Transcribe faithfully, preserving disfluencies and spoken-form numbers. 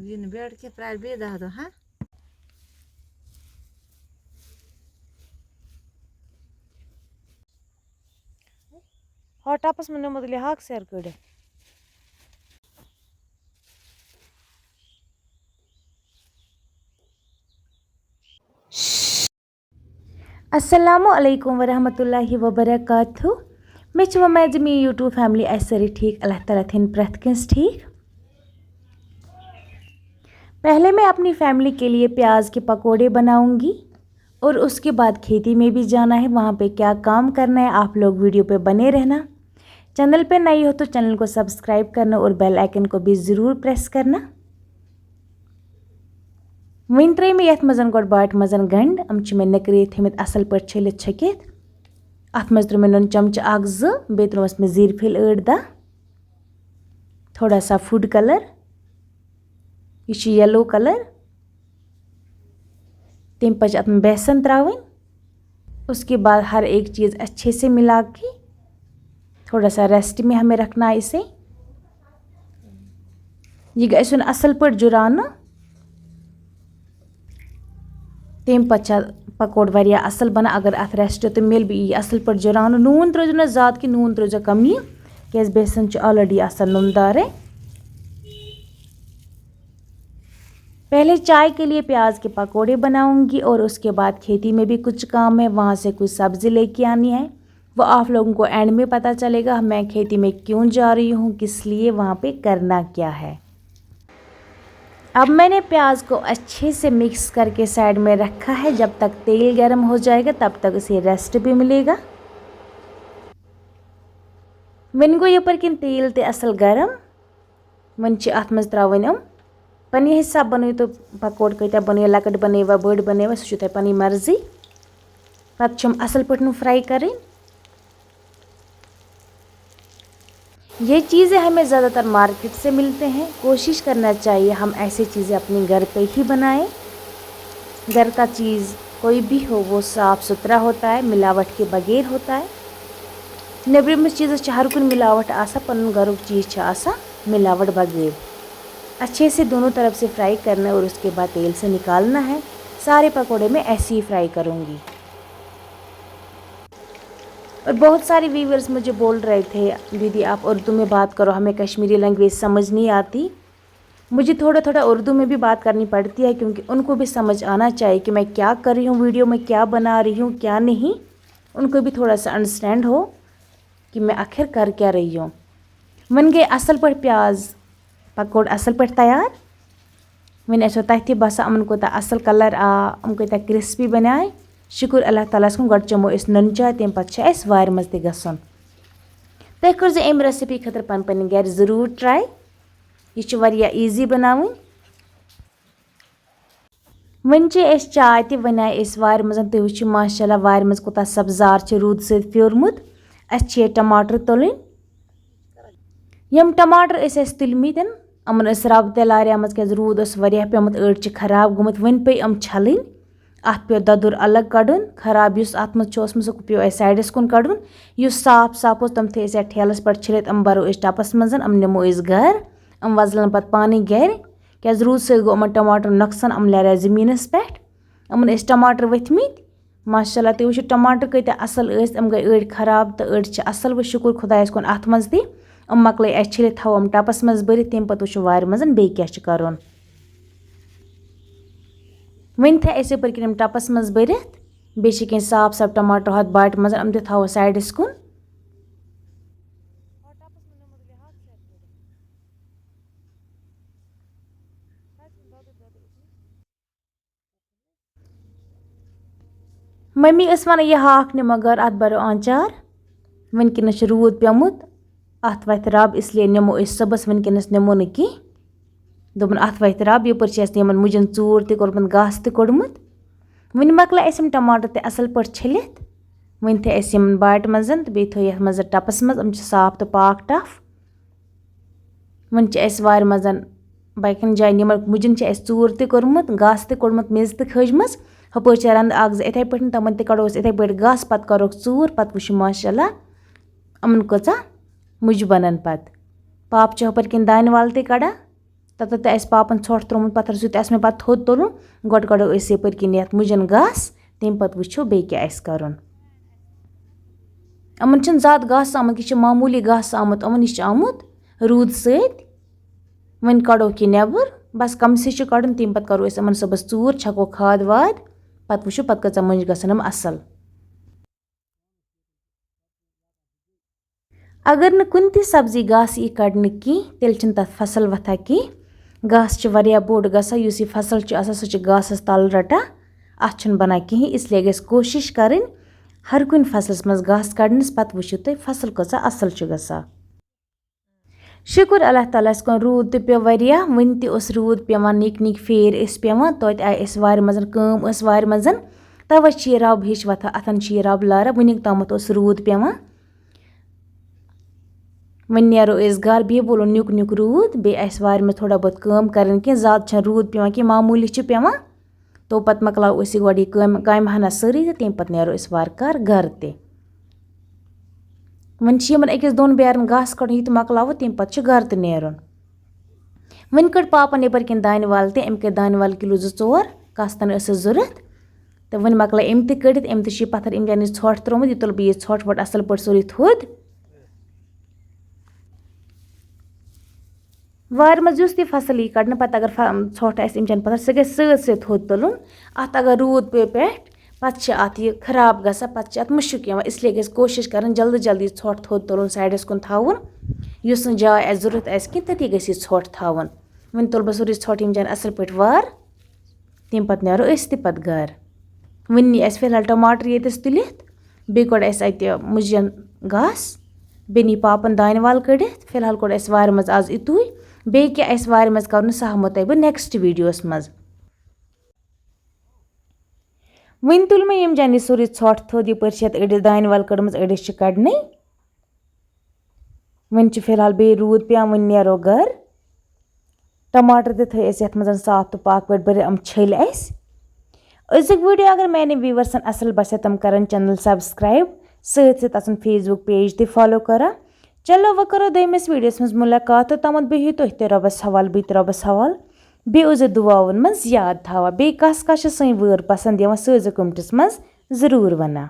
یہِ نہٕ بیٚڈ کینٛہہ، پرٛارِ بیٚیہِ دَہ دۄہ، ہا؟ ہاٹ ٹَپَس منٛز نِمو تیٚلہِ ہاکھ سیر کٔڑِتھ۔ السلام علیکم ورحمۃ اللہ وبرکاتہ۔ مےٚ چھِ وۄمید زِ میٛٲنۍ YouTube family آسہِ سٲرٕے ٹھیٖک، اللہ تعالیٰ تھٲیِن پرٛٮ۪تھ کٲنٛسہِ ٹھیٖک۔ پہلے میں اپنی فیملی کے لیے پیاز کے پکوڑے بناؤں گی اور اس کے بعد کھیتی میں بھی جانا ہے، وہاں پہ کیا کام کرنا ہے، آپ لوگ ویڈیو پہ بنے رہنا۔ چینل پہ نئی ہو تو چینل کو سبسکرائب کرنا اور بیل آئیکن کو بھی ضرور پریس کرنا۔ وۄنۍ ترٛٲے مےٚ یَتھ منٛز گۄڈٕ باٹہِ منٛز گنٛڈ، یِم چھِ مےٚ نٔکرِتھ تھٲمٕتۍ اَصٕل پٲٹھۍ چھٔلِتھ چھٔکِتھ۔ اَتھ منٛز ترٛٲو مےٚ نُن چمچہٕ اَکھ زٕ، بیٚیہِ ترٛوومَس مےٚ زیٖرۍ پھٔلۍ ٲٹھ دَہ، تھوڑا سا food colour، یہِ چھُ yellow colour۔ تَمہِ پَتہٕ چھِ اَتھ منٛز بیسَن ترٛاوٕنۍ۔ اس کے بعد ہر ایک چیز اچھے سے ملا کے تھوڑا سا ریسٹ میں ہمیں رکھنا ہے اسے۔ یہِ گژھِ یُن اَصٕل پٲٹھۍ جُراونہٕ۔ تَمہِ پَتہٕ چھِ پَکوڑ واریاہ اَصٕل بَنان، اگر اَتھ ریسٹ تہِ میلہِ، بیٚیہِ یی اَصٕل پٲٹھۍ جُراونہٕ۔ نوٗن ترٛٲیزیو نہٕ زیادٕ کینٛہہ، نوٗن ترٛٲیزیو کَمٕے، کیٛازِ بیسَن چھُ already آسان نُنہٕ دارٕے۔ پہلے چائے کے لیے پیاز کے پکوڑے بناؤں گی اور اس کے بعد کھیتی میں بھی کچھ کام ہے، وہاں سے کچھ سبزی لیکے آنی ہے، وہ آپ لوگوں کو اینڈ میں پتہ چلے گا میں کھیتی میں کیوں جا رہی ہوں، کس لیے، وہاں پہ کرنا کیا ہے۔ اب میں نے پیاز کو اچھے سے مکس کر کے سائیڈ میں رکھا ہے، جب تک تیل گرم ہو جائے گا تب تک اسے ریسٹ بھی ملے گا۔ وۄنۍ گوٚو یپٲرۍ کِنۍ تیٖل تہِ اَصٕل گرم۔ وۄنۍ چھِ اَتھ منٛز ترٛاوٕنۍ یِم۔ پننہِ حساب بنٲیِو تُہۍ پکوڑ کۭتیٛاہ بنٲیِو، لۄکٕٹۍ بنٲیِوا، بٔڑۍ بنٲیِوا، سُہ چھُو تۄہہِ پنٕنۍ مرضی۔ پتہٕ چھِ یِم اَصٕل پٲٹھۍ fry کَرٕنۍ۔ یہ چیزیں ہمیں زیادہ تر مارکیٹ سے ملتے ہیں، کوشش کرنا چاہیے ہم ایسے چیزیں اپنے گھر پہ ہی بنائیں۔ گھر کا چیز کوئی بھی ہو، وہ صاف ستھرا ہوتا ہے، ملاوٹ کے بغیر ہوتا ہے۔ نیٚبرِمِس چیٖزَس چھِ ہر کُنہِ ملاوٹ آسان، پَنُن گَرُک چیٖز چھِ آسان ملاوٹ بغٲر۔ اچھے سے दोनों طرف سے fry کرنا ہے اور اس کے بعد तेल से निकालना है। सारे पकौड़े मैं ऐसे ही fry करूँगी। और बहुत सारे व्यूअर्स मुझे बोल रहे थे, "दीदी, आप उर्दू में बात करो, हमें कश्मीरी लैंग्वेज समझ नहीं आती।" मुझे थोड़ा थोड़ा उर्दू में भी बात करनी पड़ती है, क्योंकि उनको भी समझ आना चाहिए कि मैं क्या कर रही हूँ, वीडियो में क्या बना रही हूँ, क्या नहीं। उनको भी थोड़ा सा अंडरस्टैंड हो कि मैं आखिर कर क्या रही हूँ। وۄنۍ گٔے اَصٕل پٲٹھۍ پیاز پکوڑ اَصٕل پٲٹھۍ تیار۔ وۄنۍ آسیو تۄہہِ تہِ باسان یِمَن کوٗتاہ اَصٕل کَلَر آو، یِم کۭتیٛاہ کرسپی بَنے۔ شُکُر اللہ تعالیٰ ہَس کُن، گۄڈٕ چٮ۪مو أسۍ نُن چاے، تَمہِ پَتہٕ چھُ اَسہِ وارِ منٛز تہِ گژھُن۔ تُہۍ کٔرزیٚو اَمہِ ریسپی خٲطرٕ پَنٕنۍ پَنٕنۍ گَرِ ضروٗر ٹراے۔ یہِ چھِ واریاہ ایٖزی بَناوٕنۍ۔ وۄنۍ چے اَسہِ چاے تہِ، وۄنۍ آے أسۍ وارِ منٛز۔ تُہۍ وٕچھِو ماشاء اللہ وارِ منٛز کوٗتاہ سبزار چھُ روٗدٕ سۭتۍ پھیوٗرمُت۔ اَسہِ چھِ ییٚتہِ ٹماٹر تُلٕنۍ۔ یِم ٹماٹر ٲسۍ اَسہِ تُلمٕتۍ، یِمن ٲس رب تہِ لاریمٕژ، کیازِ روٗد اوس واریاہ پیومُت، أڑۍ چھِ خراب گٔمٕتۍ۔ وۄنۍ پیٚیہِ یِم چھلٕنۍ۔ اَتھ پیوٚو دَدُر الگ کَڑُن، خراب یُس اَتھ منٛز چھُ اوسمُت، سُہ پیوٚو اَسہِ سایڈَس کُن کَڑُن۔ یُس صاف صاف اوس، تِم تھٲے اَسہِ اَتھ ٹھیلَس پٮ۪ٹھ چھٔلِتھ، یِم بَرو أسۍ ٹَپَس منٛز، یِم نِمو أسۍ گَرٕ، یِم وۄزلَن پَتہٕ پانٕے گَرِ۔ کیازِ روٗد سۭتۍ گوٚو یِمَن ٹماٹرَن نۄقصان، یِم لارے زٔمیٖنَس پٮ۪ٹھ۔ یِمَن ٲسۍ ٹماٹر ؤتھۍ مٕتۍ، ماشاء اللہ، تُہۍ وٕچھِو ٹماٹر کۭتیٛاہ اَصٕل ٲسۍ، یِم گٔے أڑۍ خراب تہٕ أڑۍ چھِ اَصٕل۔ وۄنۍ شُکُر خۄدایَس کُن اَتھ منٛز تہِ، یِم مۄکلٲے اَسہِ چھٔلِتھ، تھاوو یِم ٹَپَس منٛز بٔرِتھ، تَمہِ پَتہٕ وٕچھو وارِ منٛز بیٚیہِ کیٛاہ چھُ کَرُن۔ وۄنۍ تھٲے اَسہِ یَپٲرۍ کِنۍ یِم ٹَپَس منٛز بٔرِتھ، بیٚیہِ چھِ کینٛہہ صاف صاف ٹماٹر ہۄتھ باٹہِ منٛز، یِم تہِ تھاوو سایڈَس کُن۔ مٔمی ٲس وَنان، "یہِ ہاکھ نِمو گَرٕ، اَتھ بَرو آنچار۔ وٕنکیٚنَس چھُ روٗد پیوٚمُت، اَتھ وَتھِ رَب، اس لیے نِمو أسۍ صُبحَس، وٕنکیٚنَس نِمو نہٕ کینٛہہ۔" دوٚپُن، "اَتھ وَتھِ رَب، یَپٲرۍ چھِ اَسہِ یِمَن مُجَن ژوٗر تہِ کوٚرمُت، گاسہٕ تہِ کوٚڑمُت۔" وۄنۍ مۄکلٲے اَسہِ یِم ٹماٹر تہِ اَصٕل پٲٹھۍ چھٔلِتھ۔ وۄنۍ تھٲے اَسہِ یِمَن باٹہِ منٛز تہٕ بیٚیہِ تھٲے یَتھ منٛز ٹَپَس منٛز، یِم چھِ صاف تہٕ پاک ٹَپھ۔ وۄنۍ چھِ اَسہِ وارِ منٛز باقین جاین یِمن مُجن چھِ اَسہِ ژوٗر تہِ کوٚرمُت، گاسہٕ تہِ کوٚڑمُت، میٚژ تہِ کھٲجمٕژ۔ ہُپٲرۍ چھِ رَنٛدٕ اَکھ زٕ یِتھَے پٲٹھۍ، تِمن تہِ کَڑو أسۍ یِتھَے پٲٹھۍ گاسہٕ، پَتہٕ کَروکھ ژوٗر، پَتہٕ وٕچھو ماشاء اللہ یِمن کۭژاہ مُجہِ بَنن پَتہٕ۔ پاپہٕ چھُ ہُپٲرۍ کِنۍ دانہِ وَل تہِ کَڑان۔ تَتٮ۪تھ تہِ آسہِ پاپَن ژھۄٹھ ترٛوومُت، پَتھَر سۭتۍ تہِ آسہِ مےٚ پَتہٕ تھوٚد تُلُن۔ گۄڈٕ کَڑو أسۍ یِتھَے پٲٹھۍ کِنۍ یَتھ مُجَن گاسہٕ، تَمہِ پَتہٕ وٕچھو بیٚیہِ کیٛاہ آسہِ کَرُن۔ یِمَن چھِنہٕ زیادٕ گاسہٕ آمُت، یہِ چھِ معموٗلی گاسہٕ آمُت، یِمَن یہِ چھِ آمُت روٗد سۭتۍ۔ وۄنۍ کَڑوکھ یہِ نٮ۪بَر، بَس کَمسٕے چھُ کَڑُن، تَمہِ پَتہٕ کَرو أسۍ یِمَن صُبحَس ژوٗر، چھَکو کھاد واد، پَتہٕ وٕچھو پَتہٕ کۭژاہ مۄنجہِ گژھن یِم اَصٕل۔ اگر نہٕ کُنہِ تہِ سبزی گاسہٕ یی کڑنہٕ کینٛہہ، تیٚلہِ چھِنہٕ تَتھ فصل وۄتھان کینٛہہ۔ گاسہٕ چھِ واریاہ بوٚڑ گژھان، یُس یہِ فصل چھُ آسان، سُہ چھُ گاسَس تَل رَٹان، اَتھ چھُنہٕ بَنان کِہیٖنۍ۔ اس لیے گژھِ کوٗشِش کَرٕنۍ ہر کُنہِ فصلَس منٛز گاسہٕ کَڑنَس، پَتہٕ وٕچھِو تُہۍ فصل کۭژاہ اَصٕل چھُ گژھان۔ شُکُر اللہ تعالیٰ ہَس کُن، روٗد تہِ پیوٚو واریاہ، وٕنہِ تہِ اوس روٗد پٮ۪وان، نِکۍ نِکۍ پھیرۍ ٲسۍ پٮ۪وان، توتہِ آیہِ اَسہِ وارِ منٛز، کٲم ٲس وارِ منٛز۔ تَوَے چھِ یہِ رَب ہِش وۄتھان، اَتھَن چھِ یہِ رَب لاران، وٕنیُک تامَتھ اوس روٗد پٮ۪وان۔ وۄنۍ نیرو أسۍ گَرٕ، بیٚیہِ وولُن نیُک نیُک روٗد، بیٚیہِ آسہِ وارِ منٛز تھوڑا بہت کٲم کَرٕنۍ کینٛہہ، زیادٕ چھَنہٕ روٗد پٮ۪وان کینٛہہ، معموٗلی چھِ پٮ۪وان۔ تو پَتہٕ مۄکلاوو أسۍ یہِ گۄڈٕ یہِ کٲم، کامہِ ہنا سٲرٕے تہٕ تَمہِ پَتہٕ نیرو أسۍ وارٕ کارٕ گَرٕ تہِ۔ وۄنۍ چھِ یِمَن أکِس دۄن بیرَن گاسہٕ کَڑُن، یہِ تہِ مۄکلاوو، تَمہِ پَتہٕ چھُ گَرٕ تہِ نیرُن۔ وۄنۍ کٔڑ پاپَن یَپٲرۍ کِنۍ دانہِ وَل تہِ، أمۍ کٔڑۍ دانہِ وَل کِلوٗ زٕ ژور، کَستَن ٲسٕس ضوٚرَتھ۔ تہٕ وۄنۍ مۄکلٲے أمۍ تہِ کٔڑِتھ، أمۍ تہِ چھِ یہِ پَتھَر أمۍ جان یہِ ژھۄٹھ ترٛوومُت، یہِ تُلہٕ بہٕ یہِ ژھۄٹھ وۄٹھ اَصٕل پٲٹھۍ سورُے تھوٚد۔ وارِ منٛز یُس تہِ فصل یی کڑنہٕ، پتہٕ اگر فا-، ژھۄٹھ آسہِ اَمہِ چَنہٕ پتہٕ، سُہ گژھِ سۭتۍ سۭتۍ تھوٚد تُلُن۔ اَتھ اگر روٗد پیٚیہِ پٮ۪ٹھ، پتہٕ چھِ اَتھ یہِ خراب گژھان، پتہٕ چھِ اَتھ مُشُک یِوان۔ اس لیے گژھِ کوٗشِش کَرٕنۍ جلدی جلدی ژھۄٹھ تھوٚد تُلُن، سایڈَس کُن تھاوُن۔ یُس نہٕ جاے اَسہِ ضوٚرَتھ آسہِ کینٛہہ، تٔتی گژھِ یہِ ژھۄٹھ تھاوُن۔ وۄنۍ تُلہٕ بہٕ سورُے ژھۄٹھ ییٚمہِ جایہِ اَصٕل پٲٹھۍ وارٕ۔ تَمہِ پَتہٕ نیرو أسۍ تہِ پَتہٕ گَرٕ۔ وٕنہِ نی اَسہِ فی الحال ٹماٹر ییٚتٮ۪س تُلِتھ، بیٚیہِ کوٚڑ اَسہِ اَتہِ مُجَن گاسہٕ، بیٚیہِ نی پاپَن دانہِ وَل کٔڑِتھ۔ فی الحال کوٚڑ اَسہِ وارِ منٛز آز یِتُے، بیٚیہِ کیٛاہ آسہِ وارِ منٛز کَرُن، سُہ ہاومو تۄہہِ بہٕ نیکسٹ ویٖڈیوَس منٛز۔ وٕنہِ تُل مےٚ ییٚمہِ جایہِ نی سورُے ژھۄٹھ تھوٚد، یَپٲرۍ چھِ یَتھ أڑِس دانہِ وَل کٔڑمٕژ، أڑِس چھِ کَڑنٕے۔ وۄنۍ چھُ فی الحال بیٚیہِ روٗد پٮ۪وان، وۄنۍ نیرو گَرٕ۔ ٹماٹر تہِ تھٲے اَسہِ یَتھ منٛز صاف تہٕ پاک پٲٹھۍ بٔرِتھ، یِم چھٔلۍ اَسہِ۔ أزیُک ویٖڈیو اگر میانٮ۪ن ویوٗورسَن اَصٕل باسیو، تِم کَرَن چینل سبسکرایب، سۭتۍ سۭتۍ آسَن Facebook page تہِ فالو کَران۔ چلو، وۄنۍ کَرو دوٚیمِس ویٖڈیوَس منٛز مُلاقات، تہٕ تامَتھ بِہِو تُہۍ تہِ رۄبَس حوال، بہٕ تہِ رۄبَس حوال۔ بیٚیہِ ٲسۍزیو دُعاوَن منٛز یاد تھاوان۔ بیٚیہِ کَس کَس چھِ سٲنۍ وٲر پَسنٛد یِوان، سُہ ٲسۍزیو کَمنٹَس منٛز ضروٗر وَنان۔